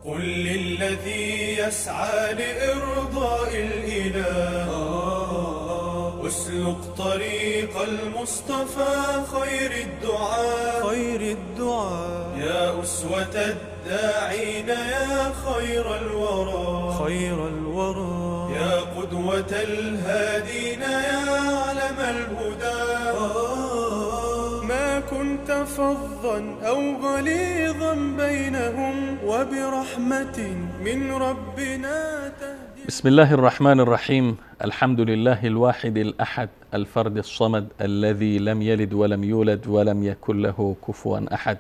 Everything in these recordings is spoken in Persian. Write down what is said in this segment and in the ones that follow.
قل للذي يسعى لإرضاء الإله اسلك طريق المصطفى خير الدعاء خير الدعاء يا أسوة الداعين يا خير الورى خير الورى يا قدوة الهادين يا علم الهدى ما كنت فظا أو غليظا بينهم وبرحمة من ربنا تهدي. بسم الله الرحمن الرحيم. الحمد لله الواحد الأحد الفرد الصمد الذي لم يلد ولم يولد ولم يكن له كفوا أحد،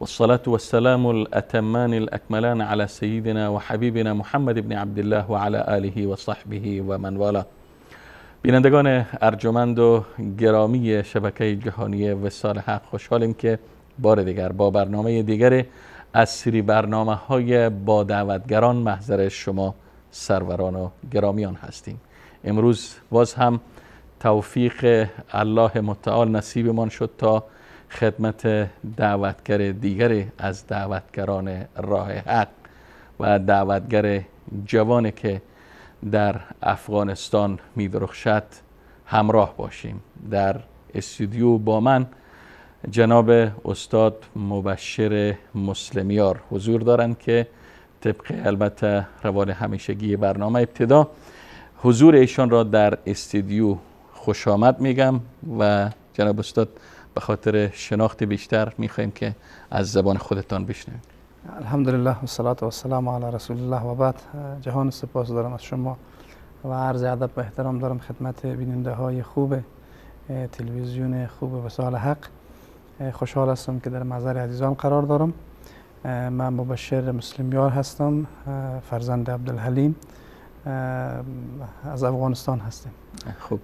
والصلاة والسلام الأتمان الأكملان على سيدنا وحبیبنا محمد بن عبدالله وعلى آله وصحبه ومن والاه. بینندگان ارجمند و گرامی شبکه جهانی وصال حق، خوشحالیم که بار دیگر با برنامه دیگر از سری برنامه های با دعوتگران محضر شما سروران و گرامیان هستیم. امروز باز هم توفیق الله متعال نصیبمان شد تا خدمت دعوتگر دیگری از دعوتگران راه حق و دعوتگر جوانی که در افغانستان می درخشد همراه باشیم. در استودیو با من جناب استاد مبشر مسلمیار حضور دارند که طبق البته روال همیشگی برنامه ابتدا حضور ایشان را در استودیو خوش آمد میگم و جناب استاد به خاطر شناخت بیشتر میخوایم که از زبان خودتان بشنویم. الحمدلله و الصلاة و السلام علی رسول الله و بعد. جهان سپاس دارم از شما و عرض ادب و احترام دارم خدمت بیننده های خوب تلویزیون خوب وصال حق. خوشحال هستم که در محضر عزیزان قرار دارم. من مبشر مسلمیار هستم، فرزند عبدالحلیم، از افغانستان هستم. خب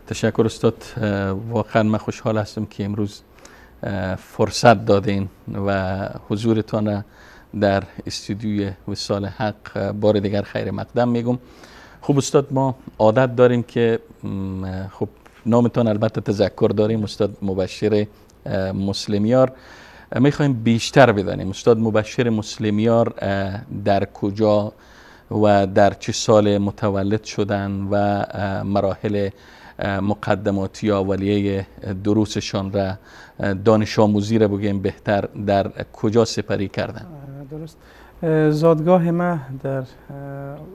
تشکر استاد، واقعا من خوشحال هستم که امروز فرصت دادین و حضورتان در استودیوی وصال حق بار دیگر خیر مقدم میگم. خب استاد، ما عادت داریم که خب نامتان البته تذکر داریم، استاد مبشر مسلمیار، میخوایم بیشتر بدانیم استاد مبشر مسلمیار در کجا و در چه سال متولد شدن و مراحل مقدماتی اولیه دروسشان را، دانش آموزی را بگیم بهتر، در کجا سپری کردن؟ درست. زادگاه ما در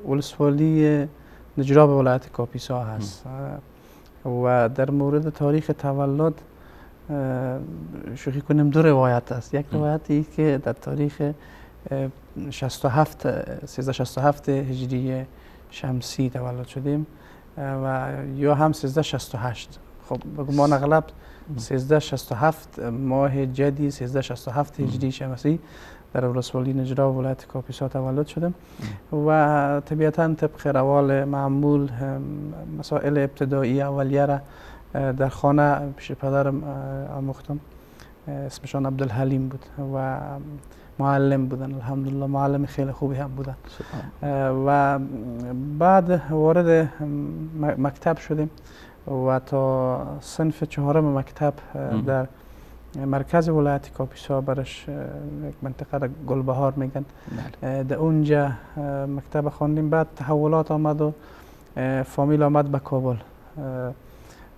ولسوالی نجراب ولایت کاپیسا هست و در مورد تاریخ تولد شوخی کنیم دو روایت است. یک روایتی که در تاریخ 1367 هجری شمسی تولد شدیم و یا هم 1368. خب به گمان اغلب 1367 ماه جدی 1367 هجری شمسی در ولسوالی نجراب ولایت کاپیسا تولد شدم و طبیعتا طبق روال معمول مسائل ابتدایی اولیه را در خانه پیش پدرم آموختم. اسمشان عبدالحلیم بود و معلم بودن، الحمدلله معلم خیلی خوبی هم بودن. و بعد وارد مکتب شدیم و تا صنف چهارم مکتب در مرکز ولایت کاپیسا، برش یک منطقه را گلبهار میگن، در اونجا مکتب خواندیم. بعد تحولات آمد و فامیل آمد به کابل.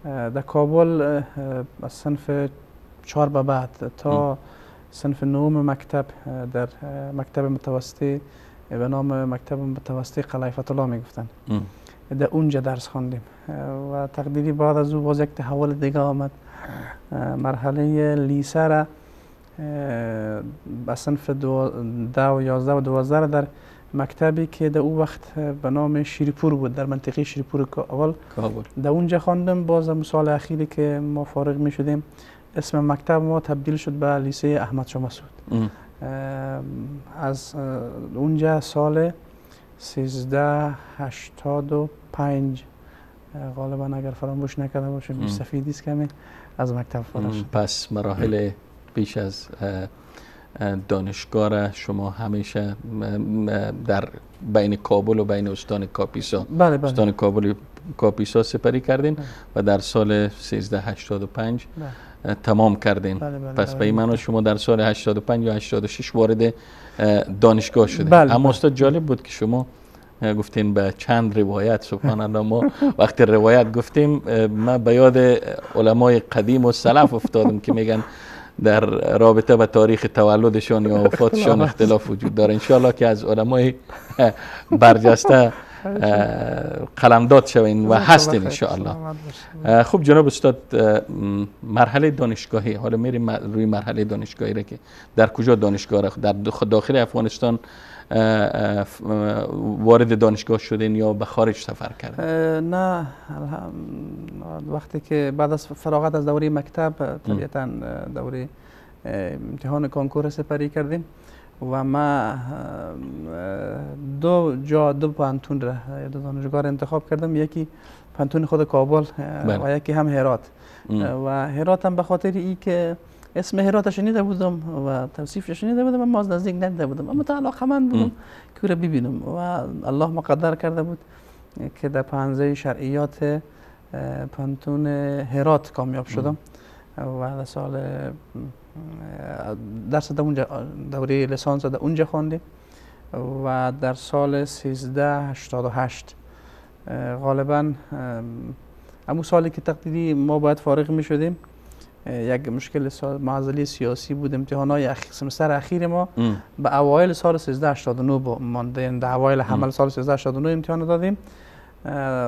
در کابل از صنف 4 به بعد تا صنف نهم مکتب در مکتب متوسطه به نام مکتب متوسطه قلعه فتح میگفتن، در اونجا درس خواندیم و تقدیری بعد از او باز یک تحول دیگه آمد. مرحله لیسه را به صنف 10 و 11 و 12 را در مکتبی که در او وقت به نام شیرپور بود، در منطقه شیرپور کابل، در اونجا خواندم. باز سال اخیری که ما فارغ می شدیم اسم مکتب ما تبدیل شد به لیسه احمد شاه مسعود. از اونجا سال 1385 غالبا اگر فراموش نکرده باشم، سفیدی است کمی، از مکتب فارغ شد. پس مراحل پیش از دانشگاه شما همیشه در بین کابل و بین استان کاپیسا، بله بله. استان کابل کاپیسا سپری کردین و در سال 1385 تمام کردین. بله بله. پس به این معنا شما در سال 85 یا 86 وارد دانشگاه شدین. بله. اما استاد جالب بود که شما گفتین به چند روایت، سبحان الله، ما وقتی روایت گفتیم من به یاد علمای قدیم و سلف افتادم که میگن در رابطه با تاریخ تولدشان یا وفاتشان اختلاف وجود داره. انشالله که از علمای برجسته قلمداد شوین و هستین انشاءالله. خب جناب استاد، مرحله دانشگاهی، حالا میریم روی مرحله دانشگاهی را که در کجا دانشگاه را در داخل افغانستان وارد دانشگاه شدین یا به خارج سفر کردین؟ نه، وقتی که بعد از فراغت از دوره مکتب طبیعتا دوره امتحان کنکور سپری کردیم و ما دو جا، دو پانتون را، دو دانشگاه را انتخاب کردم، یکی پانتون خود کابل و یکی هم هرات. و هرات هم به خاطر ای که اسم هرات شنیده بودم و توصیفش شنیده بودم، اما از نزدیک ندیده بودم، اما تا علاقه‌مند بودم که او را ببینم و الله مقدر کرده بود که در پانزه شرعیات پانتون هرات کامیاب شدم و در سال درس در اونجا، دوره لیسانس در اونجا خواندیم و در سال 1388 غالبا همون سالی که تقدیری ما باید فارغ می شدیم، یک مشکل معضله سیاسی بود. امتحانای سمستر اخیر ما به اوایل سال 1389 مانده، در اوایل حمل سال 1389 امتحان دادیم.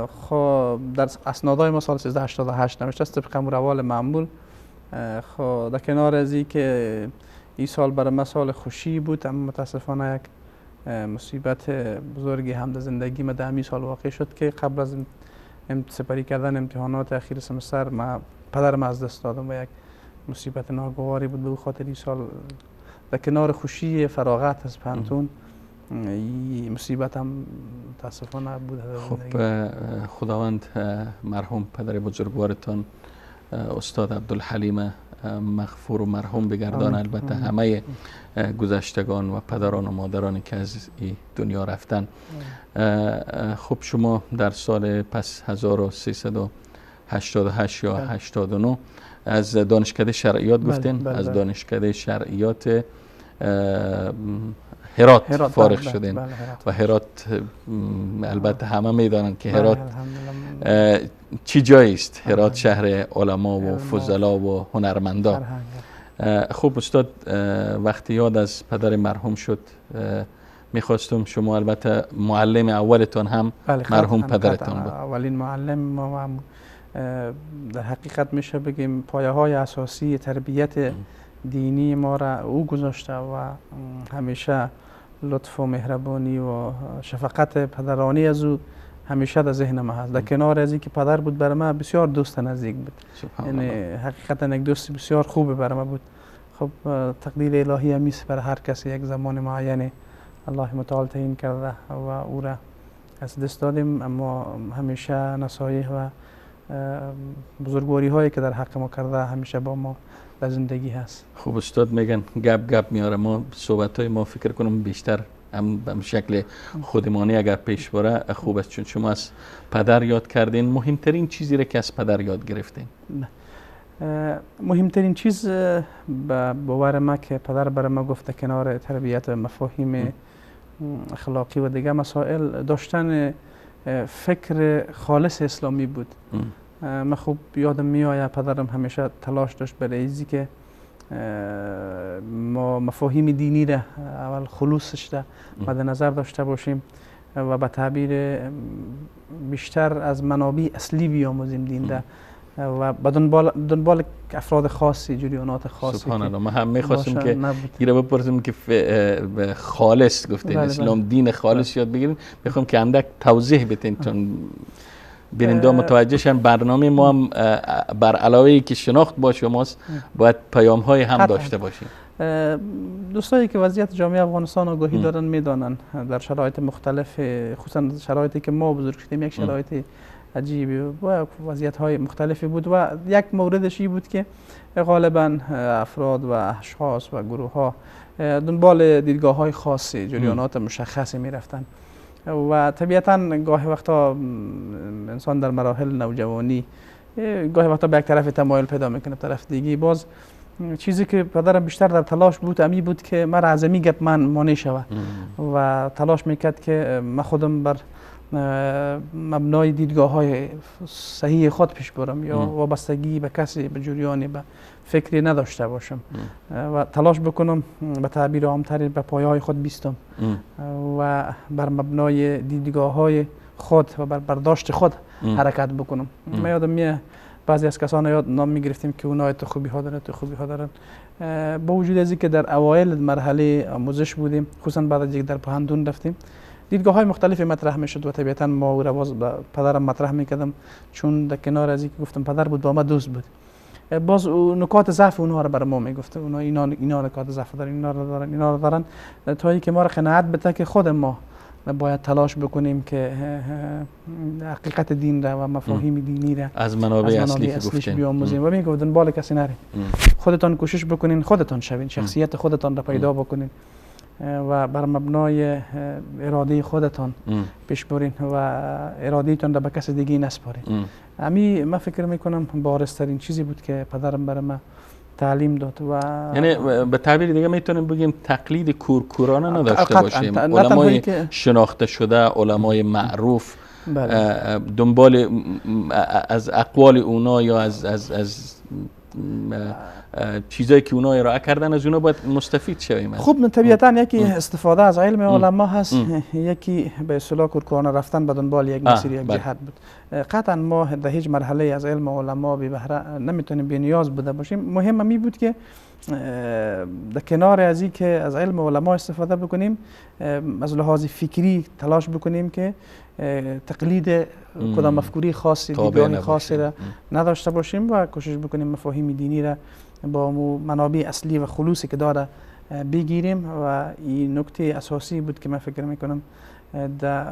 خب در اسنادهای ما سال 1388 نوشته است طبق روال معمول. خب در کنار از این که این سال برای ما سال خوشی بود، اما متاسفانه یک مصیبت بزرگی هم در زندگی ما در همین سال واقع شد که قبل از سپری کردن امتحانات اخیر سمستر ما پدرم از دست دادم و یک مصیبت ناگواری بود. به خاطر این سال در کنار خوشی فراغت از پانتون این مصیبت هم متاسفانه بود. خب خداوند مرحوم پدر بزرگوارتان استاد عبدالحلیم مغفور و مرحوم بگردان، البته همه گذشتگان و پدران و مادرانی که از این دنیا رفتن. خب شما در سال پس 1388 یا 89 از دانشکده شرعیات گفتین، از دانشکده شرعیات هرات فارغ شدین و هرات البته همه میدانند که هرات چی جایی است. هرات شهر علما و فضلا و هنرمندا. خب استاد، وقتی یاد از پدر مرحوم شد میخواستم شما البته معلم اولتان هم مرحوم پدرتان بود. اولین معلم ما در حقیقت میشه بگیم پایه های اساسی تربیت دینی ما را او گذاشته و همیشه لطف و مهربانی و شفقت پدرانی از او همیشه در ذهن ما هست. در کنار از اینکه پدر بود برای من بسیار دوست نزدیک بود، یعنی حقیقتا یک دوست بسیار خوب برای من بود. خب تقدیر الهی همیشه برای هر کسی یک زمان معین الله متعال تعیین کرده و او را از دست دادیم، اما همیشه نصایح و بزرگواری هایی که در حق ما کرده همیشه با ما در زندگی هست. خب استاد میگن گپ گپ میاره، ما صحبت های ما فکر کنم بیشتر هم به شکل خودمانی اگر پیش بره خوب است، چون شما از پدر یاد کردین. مهمترین چیزی را که از پدر یاد گرفتین؟ مهمترین چیز به باور ما که پدر برای ما گفته کنار تربیت مفاهیم اخلاقی و دیگه مسائل، داشتن فکر خالص اسلامی بود. من خوب یادم میآید پدرم همیشه تلاش داشت برای ایزی که ما مفاهیم دینی را اول خلوصش را مد نظر داشته باشیم و به تعبیر بیشتر از منابع اصلی بیاموزیم دین را و به دنبال افراد خاصی، جریانات خاصی. سبحان الله، ما هم میخواستیم که گیره بپرسیم که خالص گفتین، اسلام دین خالص یاد بگیریم، میخوام که اندک توضیح بدین چون بیننده متوجه شن. برنامه ما هم بر علاوه ای که شناخت با شماست باید پیام های هم داشته باشیم. دوستایی که وضعیت جامعه افغانستان آگاهی دارن میدانن در شرایط مختلف، خصوصا شرایطی که ما بزرگ شدیم یک شرایط عجیبی و وضعیت های مختلفی بود و یک موردش این بود که غالبا افراد و اشخاص و گروه ها دنبال دیدگاه های خاصی، جریانات مشخصی میرفتن و طبیعتا گاهی وقتا انسان در مراحل نوجوانی گاهی وقتا به یک طرف تمایل پیدا میکنه طرف دیگه. باز چیزی که پدرم بیشتر در تلاش بود امی بود که مرا از امی گپ من مانع شوه و تلاش میکرد که من خودم بر مبنای دیدگاه های صحیح خود پیش برم یا وابستگی به کسی، به جریانی، به فکری نداشته باشم و تلاش بکنم به تعبیر عامتر به پایه های خود بیستم و بر مبنای دیدگاه های خود و بر برداشت خود حرکت بکنم. من یادم میاد بعضی از کسان یاد نام میگرفتیم که اونها تو خوبی ها دارن، تو خوبی ها دارن، با وجود از اینکه در اوایل مرحله آموزش بودیم، خصوصا بعد از اینکه در پوهنتون رفتیم، دیدگاه های مختلفی مطرح میشد و طبیعتا ما او را باز پدرم مطرح میکردم، چون در کنار از اینکه گفتم پدر بود با ما دوست بود، باز نکات ضعف اونها را برای ما میگفت، اونها اینا نکات ضعف دارن، اینا را دارن، اینا را دارن، تا اینکه ما را قناعت بده که خود ما باید تلاش بکنیم که حقیقت دین را و مفاهیم دینی را از منابع اصلی اصلیش بیاموزیم و میگفت دنبال کسی نرین، خودتان کوشش بکنین، خودتان شوین، شخصیت خودتان را پیدا بکنین و بر مبنای اراده خودتان پیش برین و اراده تان را به کس دیگه نسپارین. امی من فکر میکنم بارزترین چیزی بود که پدرم برای من تعلیم داد. و یعنی به تعبیر دیگه میتونیم بگیم تقلید کورکورانه نداشته باشیم. علمای شناخته شده، علمای معروف، بله، دنبال از اقوال اونا یا از چیزایی که اونا ارائه کردن از اونا باید مستفید شویم. خب طبیعتا یکی استفاده از علم علما هست، یکی به اصطلاح کورکورانه رفتن به دنبال یک مسیر، یک جهت بود. قطعا ما در هیچ مرحله از علم علما بی بهره نمیتونیم، بی نیاز بوده باشیم. مهم می بود که در کنار از این که از علم علما استفاده بکنیم، از لحاظ فکری تلاش بکنیم که تقلید کدام مفکوری خاصی، دیدگاه خاصی را نداشته باشیم و کوشش بکنیم مفاهیم دینی را با منابع اصلی و خلوصی که داره بگیریم. و این نکته اساسی بود که من فکر میکنم در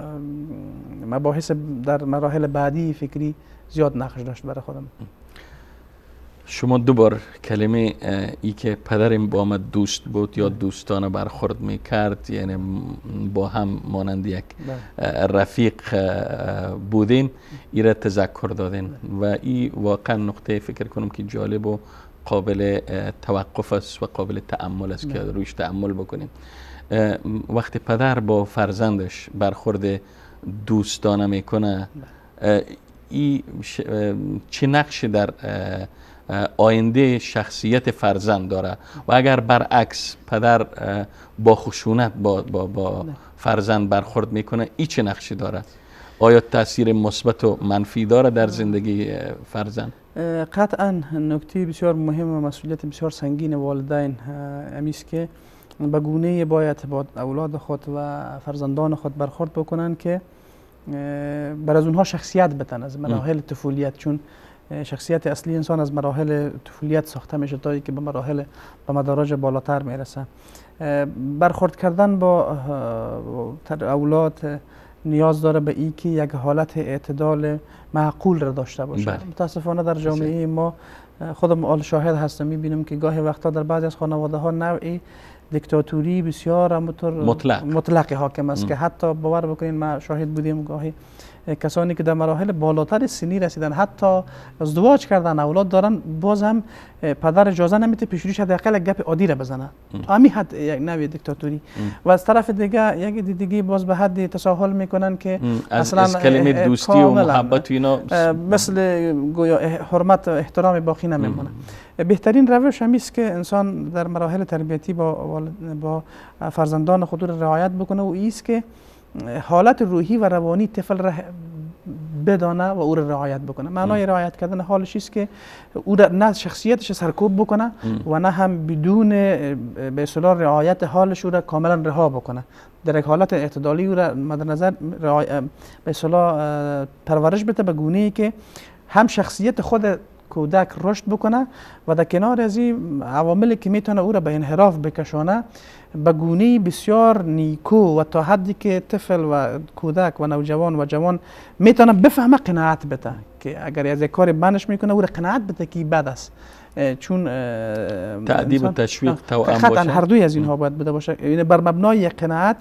مباحث در مراحل بعدی فکری زیاد نقش داشت برای خودم. شما دو بار کلمه ای که پدرم با ما دوست بود یا دوستانه برخورد میکرد، یعنی با هم مانند یک رفیق بودیم، ای را تذکر دادین و ای واقعا نقطه فکر کنم که جالب و قابل توقف است و قابل تأمل است که رویش تأمل بکنیم. وقتی پدر با فرزندش برخورد دوستانه میکنه، ای چه نقشی در آینده شخصیت فرزند داره؟ و اگر برعکس پدر با خشونت با فرزند برخورد میکنه، ای چه نقشی داره؟ آیا تاثیر مثبت و منفی داره در زندگی فرزند؟ قطعا نکته بسیار مهم و مسئولیت بسیار سنگین والدین امیست که به گونه باید با اولاد خود و فرزندان خود برخورد بکنن که بر از اونها شخصیت بتن از مراحل طفولیت، چون شخصیت اصلی انسان از مراحل طفولیت ساخته میشه تا اینکه به مراحل به مدارج بالاتر میرسه. برخورد کردن با اولاد نیاز داره به این که یک حالت اعتدال معقول را داشته باشه. بله. متاسفانه در جامعه ما خودم آل شاهد هستم، میبینم که گاهی وقتا در بعضی از خانواده ها نوعی دیکتاتوری بسیار مطلق حاکم است که حتی باور بکنین ما شاهد بودیم گاهی کسانی که در مراحل بالاتر سنی رسیدن، حتی ازدواج کردن، اولاد دارن، باز هم پدر اجازه نمیده پیش رویش حداقل یک گپ عادی را بزنه. همین حد یک نوع دیکتاتوری. و از طرف دیگه یک دیگه باز به حد تساهل میکنن که اصلا از کلمه دوستی و محبت و اینا مثل گویا حرمت و احترام باقی نمیمونه. بهترین روش همی است که انسان در مراحل تربیتی با فرزندان خود را رعایت بکنه و ایست که حالت روحی و روانی طفل را بدانه و او را رعایت بکنه. معنای رعایت کردن حالش است که او را نه شخصیتش سرکوب بکنه و نه هم بدون به اصطلاح رعایت حالش او را کاملا رها بکنه. در یک حالت اعتدالی او را مد نظر به اصطلاح پرورش بده به گونه ای که هم شخصیت خود کودک رشد بکنه و در کنار از این عواملی که میتونه او را به انحراف بکشانه به گونه بسیار نیکو و تا حدی که طفل و کودک و نوجوان و جوان میتونه بفهمه قناعت بده که اگر از یک کار بنش میکنه او را قناعت بده که بد است، چون تأدیب و تشویق توأم باشه. هر دوی از اینها باید بوده باشه، یعنی بر مبنای یک قناعت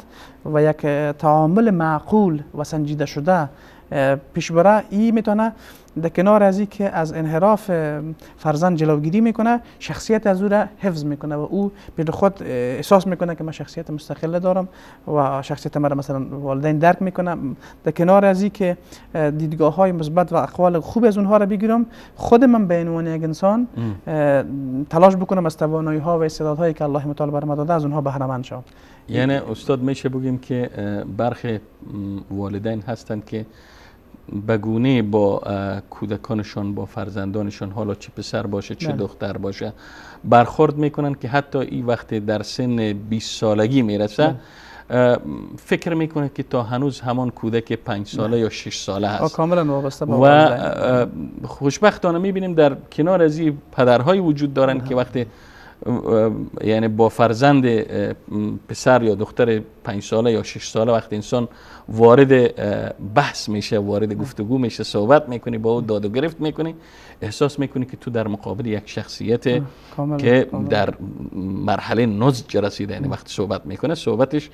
و یک تعامل معقول و سنجیده شده پیش بره، این میتونه در کنار از که از انحراف فرزند جلوگیری میکنه، شخصیت از او را حفظ میکنه و او به خود احساس میکنه که من شخصیت مستقل دارم و شخصیت مرا مثلا والدین درک میکنه. در کنار از که دیدگاه های مثبت و اقوال خوب از اونها را بگیرم، خود من به عنوان یک انسان تلاش بکنم از توانایی ها و استعدادهایی که الله متعال بر ما داده از اونها بهره مند شوم. یعنی استاد میشه بگیم که برخی والدین هستند که بگونه با کودکانشان، با فرزندانشان، حالا چه پسر باشه چه دختر باشه، برخورد میکنن که حتی این وقت در سن 20 سالگی میرسه فکر میکنه که تا هنوز همان کودک 5 ساله یا 6 ساله هست. کاملا وابسته به و خوشبختانه میبینیم در کنار از این پدرهای وجود دارن که وقتی یعنی با فرزند پسر یا دختر 5 ساله یا 6 ساله وقتی انسان وارد بحث میشه، وارد گفتگو میشه، صحبت میکنی با او، داد و گرفت میکنی، احساس میکنی که تو در مقابل یک شخصیت که در مرحله نضج رسیده، یعنی وقتی صحبت میکنه صحبتش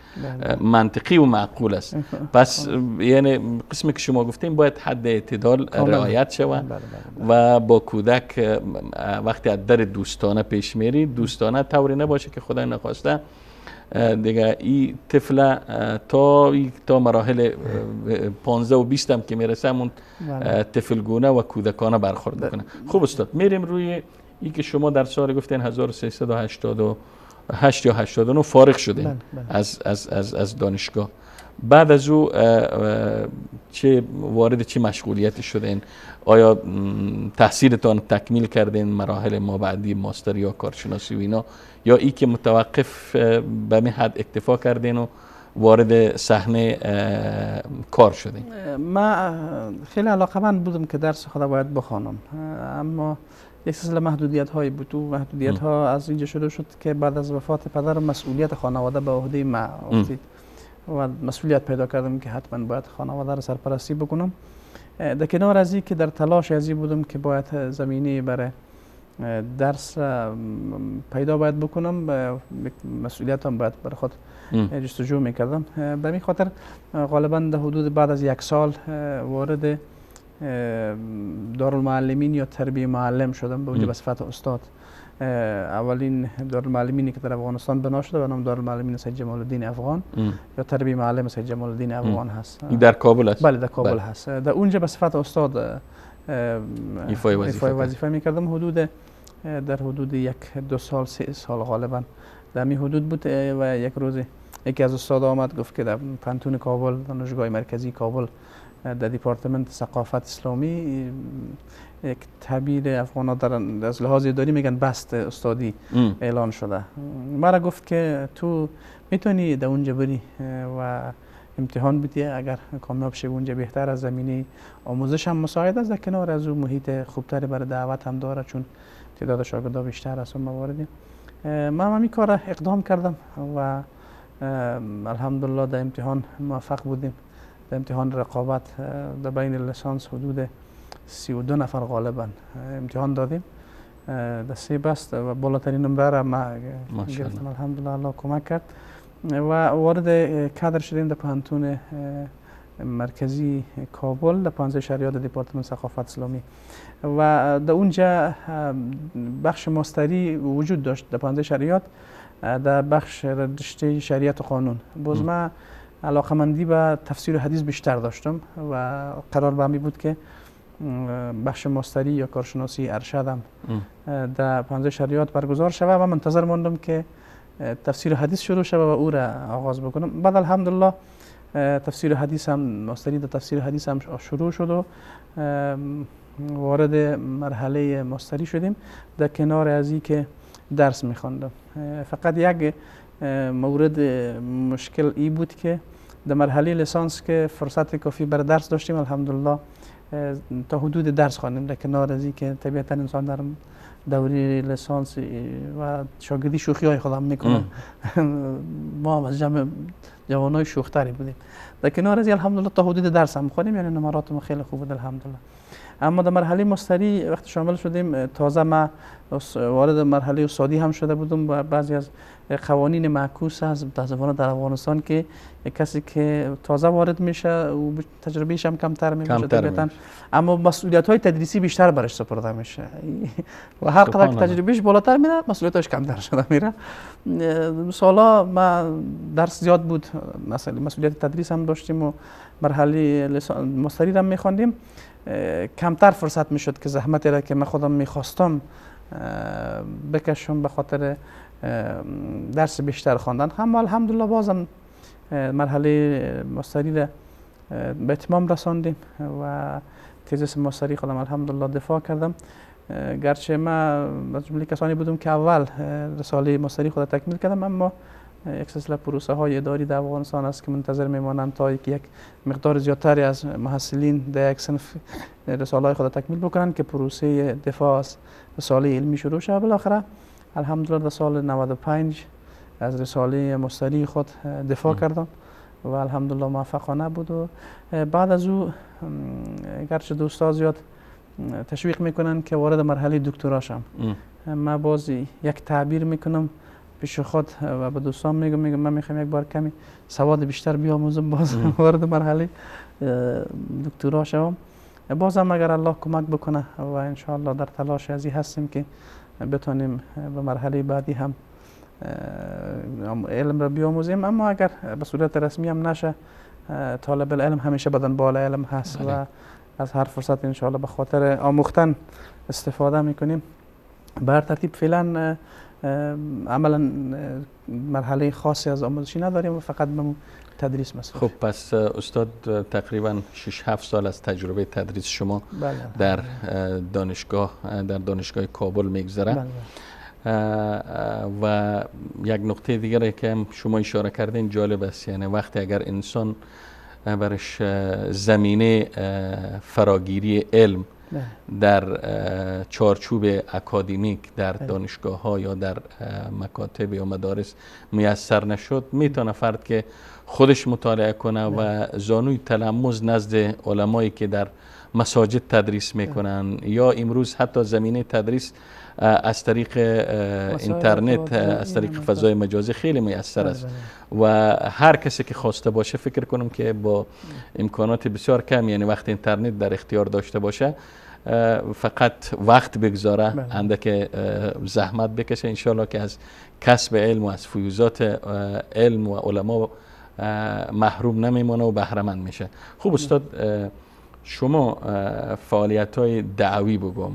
منطقی و معقول است. پس یعنی قسمی که شما گفتیم باید حد اعتدال رعایت شود و با کودک وقتی از در دوستانه پیش میری، دوستانه طوری نباشه که خدای نخواسته دیگه این طفل تا مراحل 15 و 20 هم که میرسه همون طفلگونه و کودکانه برخورد میکنه. خوب استاد، میریم روی این که شما در سال گفتین 1388 یا 89 فارغ شدین از از از از دانشگاه. بعد از او چه وارد چه مشغولیتی شدین؟ آیا تحصیلتان تکمیل کردین، مراحل ما بعدی ماستر یا کارشناسی و اینا، یا ای که متوقف به می حد اکتفا کردین و وارد صحنه کار شدین؟ من خیلی علاقه‌مند بودم که درس خود باید بخوانم، اما یک سلسله محدودیت هایی بود. و محدودیت ها از اینجا شروع شد که بعد از وفات پدرم مسئولیت خانواده به عهده ما افتید و مسئولیت پیدا کردم که حتما باید خانواده را سرپرستی بکنم. در کنار از این که در تلاش از این بودم که باید زمینه برای درس پیدا باید بکنم، مسئولیت هم باید برای خود جستجو میکردم. به این خاطر غالبا در حدود بعد از یک سال وارد دارالمعلمین یا تربیه معلم شدم، به اونجا به صفت استاد. اولین دارالمعلمینی که در افغانستان بنا شده به نام دارالمعلمین سید جمال الدین افغان یا تربیه معلم سید جمال الدین افغان هست. در کابل است؟ بله، در کابل هست. در اونجا به صفت استاد ایفای وظیفه میکردم. حدود در حدود 1-2 سال 3 سال غالبا در می حدود بود. و یک روز یکی از استاد آمد گفت که در پانتون کابل، دانشگاه مرکزی کابل، در دیپارتمنت ثقافت اسلامی یک تعبیر افغان ها در از لحاظ اداری میگن بست استادی اعلان شده. مرا گفت که تو میتونی در اونجا بری و امتحان بدی، اگر کامیاب شی اونجا بهتر، از زمینه آموزش هم مساعد است، در کنار از اون محیط خوبتری برای دعوت هم داره چون تعداد شاگردا بیشتر است و مواردی. من همین کار اقدام کردم و الحمدلله در امتحان موفق بودیم. در امتحان رقابت در بین لیسانس حدود 32 نفر غالبا امتحان دادیم در 3 بست و بالاترین نمره را ما گرفتم الحمدلله، الله کمک کرد و وارد کادر شدیم در پوهنتون مرکزی کابل در پانزه شهریار دپارتمان ثقافت اسلامی و در اونجا بخش ماستری وجود داشت در پانزه شهریات در بخش رشته شریعت و قانون. باز من علاقمندی به تفسیر و حدیث بیشتر داشتم و قرار به می بود که بخش ماستری یا کارشناسی ارشدم در پانزه شهریات برگزار شود و منتظر ماندم که تفسیر و حدیث شروع شود و او را آغاز بکنم. بعد الحمدلله تفسیر حدیث هم ماستری در تفسیر حدیث هم شروع شد و وارد مرحله ماستری شدیم در کنار از این که درس میخواندم. فقط یک مورد مشکل ای بود که در مرحله لیسانس که فرصت کافی برای درس داشتیم الحمدلله تا حدود درس خواندیم، در کنار از این که طبیعتا انسان در دوره لیسانس و شاگردی شوخی های خودم میکنه ما هم از جمع جوانای شوختری بودیم. در کنار از الحمدلله تا حدود درس هم خوندیم، یعنی نمرات ما خیلی خوب بود الحمدلله. اما در مرحله ماستری وقتی شامل شدیم تازه ما وارد مرحله استادی هم شده بودم و بعضی از قوانین معکوس هست متاسفانه در افغانستان که کسی که تازه وارد میشه و تجربهش هم کمتر میشه، اما مسئولیت های تدریسی بیشتر برش سپرده میشه و هر قدر که تجربهش بالاتر میره مسئولیتش کمتر شده میره. سالا ما درس زیاد بود، مثلا مسئولیت تدریس هم داشتیم و مرحله ماستری هم میخواندیم، کمتر فرصت میشد که زحمتی را که من خودم میخواستم بکشم به خاطر درس بیشتر خواندن. اما الحمدلله بازم مرحله ماستری را به اتمام رساندیم و تزیس ماستری خودم الحمدلله دفاع کردم. گرچه من از جمله کسانی بودم که اول رساله ماستری خود تکمیل کردم، اما یک سلسله پروسه های اداری در افغانستان است که منتظر میمانند تا یک مقدار زیادتری از محصلین در یک صنف رساله های خود تکمیل بکنند که پروسه دفاع از رساله علمی شروع شود. بالاخره الحمدلله در سال 95 از رساله ماستری خود دفاع کردم و الحمدلله موفقانه بود. و بعد از او گرچه دوستا زیاد تشویق میکنن که وارد مرحله دکترا شم، من باز یک تعبیر میکنم پیش خود و به دوستان میگم من میخوام یک بار کمی سواد بیشتر بیاموزم، باز وارد مرحله دکترا شوم. بازم اگر الله کمک بکنه و انشاءالله در تلاش ازی هستیم که بتونیم به مرحله بعدی هم علم را بیاموزیم، اما اگر به صورت رسمی هم نشه طالب العلم همیشه بدن بالا علم هست و از هر فرصت انشاءالله به خاطر آموختن استفاده میکنیم. به هر ترتیب فعلا عملا مرحله خاصی از آموزشی نداریم و فقط به تدریس مسئول. خب پس استاد تقریبا 6-7 سال از تجربه تدریس شما بله. در دانشگاه در دانشگاه کابل میگذره. بله. و یک نقطه دیگر که شما اشاره کردین جالب است، یعنی وقتی اگر انسان برش زمینه فراگیری علم در چارچوب اکادمیک در دانشگاه ها یا در مکاتب یا مدارس میسر نشد، میتونه فرد که خودش مطالعه کنه و زانوی تلمذ نزد علمایی که در مساجد تدریس میکنن یا امروز حتی زمینه تدریس از طریق اینترنت، از طریق فضای مجازی خیلی میسر است و هر کسی که خواسته باشه فکر کنم که با امکانات بسیار کم، یعنی وقت اینترنت در اختیار داشته باشه، فقط وقت بگذاره، اندک زحمت بکشه، انشالله که از کسب علم و از فیوزات علم و علما محروم نمیمونه و بهره مند میشه. خوب استاد، شما فعالیت های دعوی بگم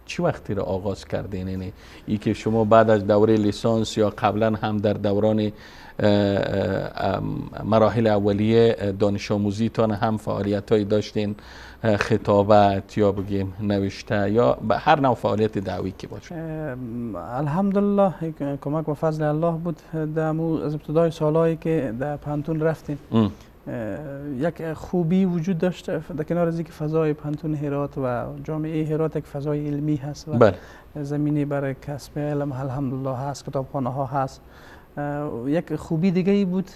چی وقتی را آغاز کردین؟ یعنی ای که شما بعد از دوره لیسانس یا قبلا هم در دوران مراحل اولیه دانش آموزیتان هم فعالیت هایی داشتین، خطابت یا بگیم نوشته یا به هر نوع فعالیت دعوی که باشه؟ الحمدلله کمک و فضل الله بود. در از ابتدای سالهایی که در پانتون رفتیم یک خوبی وجود داشت در کنار از اینکه فضای پانتون هرات و جامعه هرات یک فضای علمی هست و بله. زمینه برای کسب علم الحمدلله هست، کتابخانه ها هست. یک خوبی دیگه ای بود،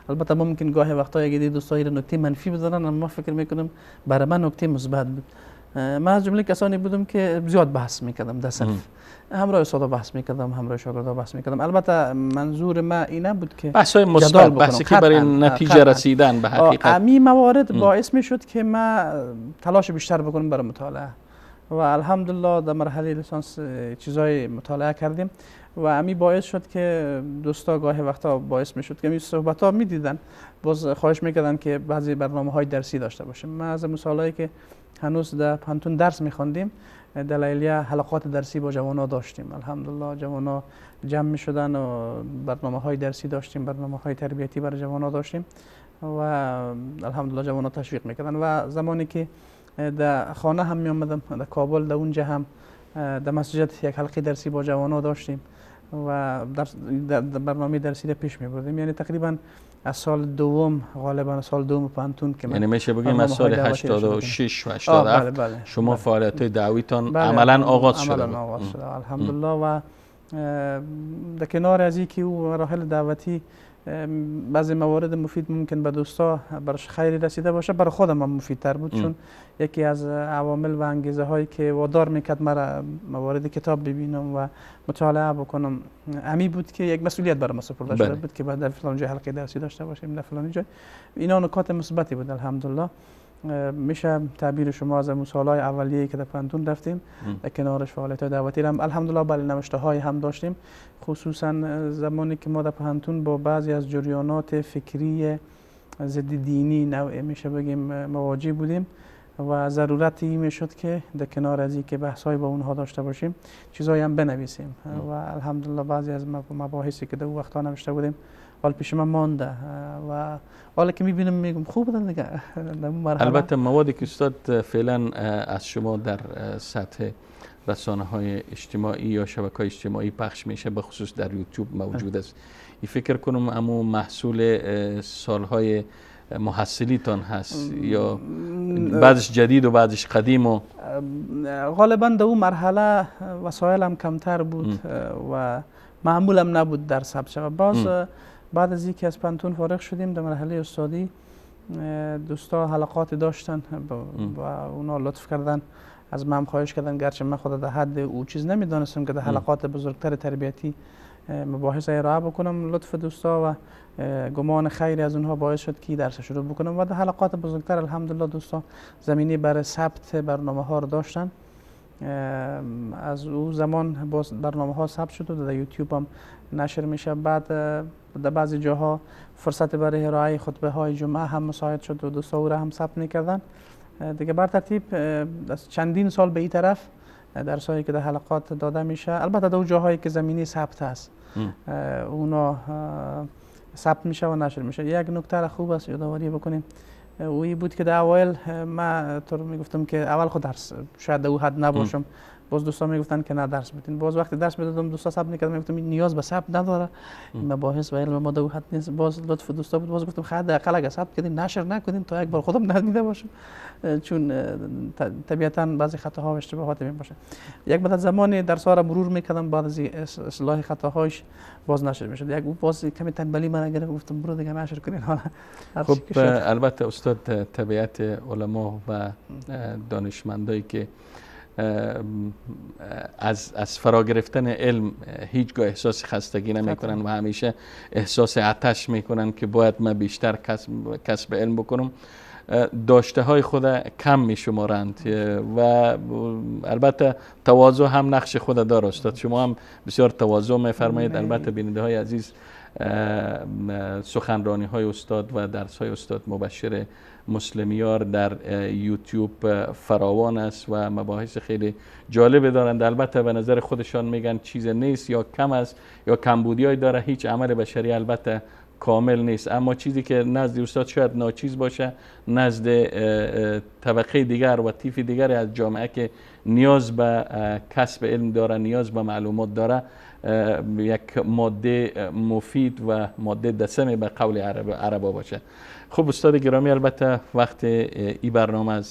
البته ممکن گاهی وقتا یک عده دوستایی نکته منفی بزنن، اما فکر میکنم برای من نکته مثبت بود. من از جمله کسانی بودم که زیاد بحث میکردم در صنف، همراه استادا بحث میکردم، همراه شاگردا بحث میکردم. البته منظور ما این نبود که بحث‌های مثبت، بحثی که برای نتیجه رسیدن به حقیقت. امی موارد باعث میشد که من تلاش بیشتر بکنم برای مطالعه و الحمدلله در مرحله لیسانس چیزای مطالعه کردیم و امی باعث شد که دوستا گاهی وقتا باعث میشد که می صحبت‌ها میدیدن، باز خواهش میکردن که بعضی برنامه‌های درسی داشته باشیم. من از مثالایی که هنوز در پانتون درس میخواندیم دلایلیه حلقات درسی با جوانا داشتیم. الحمدلله جوانا جمع میشدن و برنامه های درسی داشتیم، برنامه های تربیتی برای جوانا داشتیم و الحمدلله جوانا تشویق میکردن. و زمانی که در خانه هم می آمدم در کابل، در اونجا هم در مسجد یک حلقه درسی با جوانا داشتیم و در برنامه درسی را پیش می بردیم. یعنی تقریبا از سال دوم، غالبا سال دوم پانتون که یعنی میشه بگیم از سال 86 و 87 بله بله شما بله. فعالیت دعویتان بله عملا آغاز شده. عملا آغاز شده الحمدلله. و در کنار از اینکه او مراحل دعوتی بعضی موارد مفید ممکن به دوستا برش خیری رسیده باشه، برای خودم هم مفیدتر بود، چون یکی از عوامل و انگیزه هایی که وادار میکرد مرا موارد کتاب ببینم و مطالعه بکنم امی بود که یک مسئولیت برای ما سپرده شده بود که بعد در فلان جای حلقه درسی داشته باشیم، در فلان جای. اینا نکات مثبتی بود الحمدلله. میشه تعبیر شما از سالهای اولیه که در پوهنتون رفتیم در کنارش فعالیت‌های دعوتی هم الحمدلله بله نوشته‌های هم داشتیم، خصوصا زمانی که ما در پوهنتون با بعضی از جریانات فکری ضد دینی نوع میشه بگیم مواجه بودیم و ضرورتی میشد که در کنار از اینکه بحث‌های با اونها داشته باشیم چیزایی هم بنویسیم و الحمدلله بعضی از مباحثی که در اون وقت‌ها نوشته بودیم حال پیش من مانده و حالا که میبینم میگم خوب بودن دیگه. البته موادی که استاد فعلا از شما در سطح رسانه های اجتماعی یا شبکه های اجتماعی پخش میشه، به خصوص در یوتیوب موجود است، این فکر کنم امو محصول سالهای محصلیتان هست یا بعضش جدید و بعضش قدیم؟ و غالبا در اون مرحله وسایل هم کمتر بود و معمولم نبود در ثبت شود. باز بعد از اینکه از پنتون فارغ شدیم در مرحله استادی دوستا حلقات داشتن و اونا لطف کردن از من خواهش کردن، گرچه من خود در حد او چیز نمیدانستم که در حلقات بزرگتر تربیتی مباحث ارائه بکنم، لطف دوستا و گمان خیری از اونها باعث شد که درس شروع بکنم و در حلقات بزرگتر الحمدلله دوستا زمینه برای ثبت برنامه ها رو داشتن. از او زمان باز برنامه ها ثبت شد و در یوتیوب هم نشر میشه. بعد در بعضی جاها فرصت برای ارائه خطبه های جمعه هم مساعد شد و دوستا او را هم ثبت میکردن دیگه. بر ترتیب از چندین سال به این طرف درس هایی که در حلقات داده میشه، البته در جاهایی که زمینه ثبت هست اونا ثبت میشه و نشر میشه. یک نکته خوب است یادآوری بکنیم، اویی بود که در اوایل من تو میگفتم که اول خود درس شاید در او حد نباشم، باز دوستا میگفتن که نه درس بدین. باز وقتی درس میدادم دوستا ثبت میکردم، میگفتم این نیاز به ثبت نداره، این مباحث و علم ما در او حد نیست. باز لطف دوستا بود، باز گفتم خیر حداقل اگه ثبت کردیم نشر نکنیم تا یک بار خودم ندیده باشم، چون طبیعتا بعضی خطاها و اشتباهات می باشه. یک مدت زمان درس ها را مرور میکردم، بعد از اصلاح خطاهاش باز نشر میشد. یک باز کمی تنبلی من گرفت، گفتم برو دیگه نشر کنین. خب البته استاد طبیعت علما و دانشمندایی که از فرا گرفتن علم هیچگاه احساس خستگی نمیکنن و همیشه احساس عطش میکنن که باید من بیشتر کسب علم بکنم، داشته های خود کم میشمارند و البته تواضع هم نقش خود داره. استاد شما هم بسیار تواضع میفرمایید. البته بیننده های عزیز، سخنرانی های استاد و درس های استاد مبشر مسلمیار در یوتیوب فراوان است و مباحث خیلی جالب دارند. البته به نظر خودشان میگن چیز نیست یا کم است یا کمبودیای داره، هیچ عمل بشری البته کامل نیست، اما چیزی که نزد استاد شاید ناچیز باشه نزد طبقه دیگر و تیف دیگر از جامعه که نیاز به کسب علم داره، نیاز به معلومات داره، یک ماده مفید و ماده دسم به قول عربا باشه. خب استاد گرامی، البته وقت این برنامه از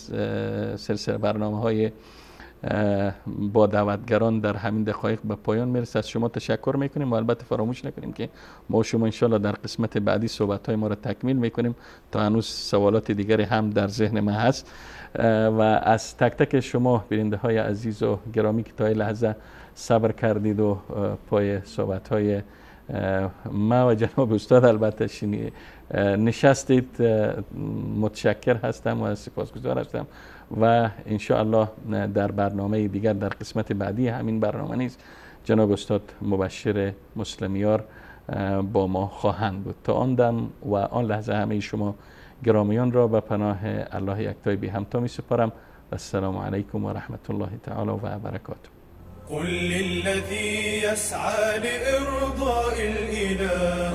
سلسله برنامه های با دعوتگران در همین دقایق به پایان میرسه. از شما تشکر میکنیم و البته فراموش نکنیم که ما شما انشالله در قسمت بعدی صحبت های ما را تکمیل میکنیم تا هنوز سوالات دیگری هم در ذهن ما هست و از تک تک شما بیننده های عزیز و گرامی که تا این لحظه صبر کردید و پای صحبت های ما و جناب استاد البته نشستید متشکر هستم و سپاسگزار هستم و انشاءالله در برنامه دیگر در قسمت بعدی همین برنامه نیز جناب استاد مبشر مسلمیار با ما خواهند بود. تا آن دم و آن لحظه همه شما گرامیان را به پناه الله یکتای بی همتا می سپارم. و السلام علیکم و رحمت الله تعالی و برکاته. قل للذي يسعى لإرضاء الإله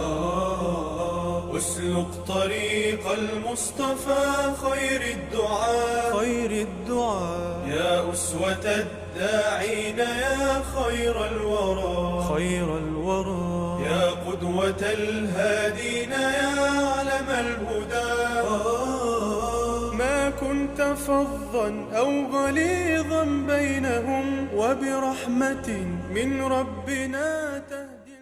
اسلك طريق المصطفى خير الدعاء خير الدعاء يا أسوة الداعين يا خير الورى خير الورى يا قدوة الهادين يا علم الهدى ما كنت فظا أو غليظا بينهم وبرحمة من ربنا تهدي.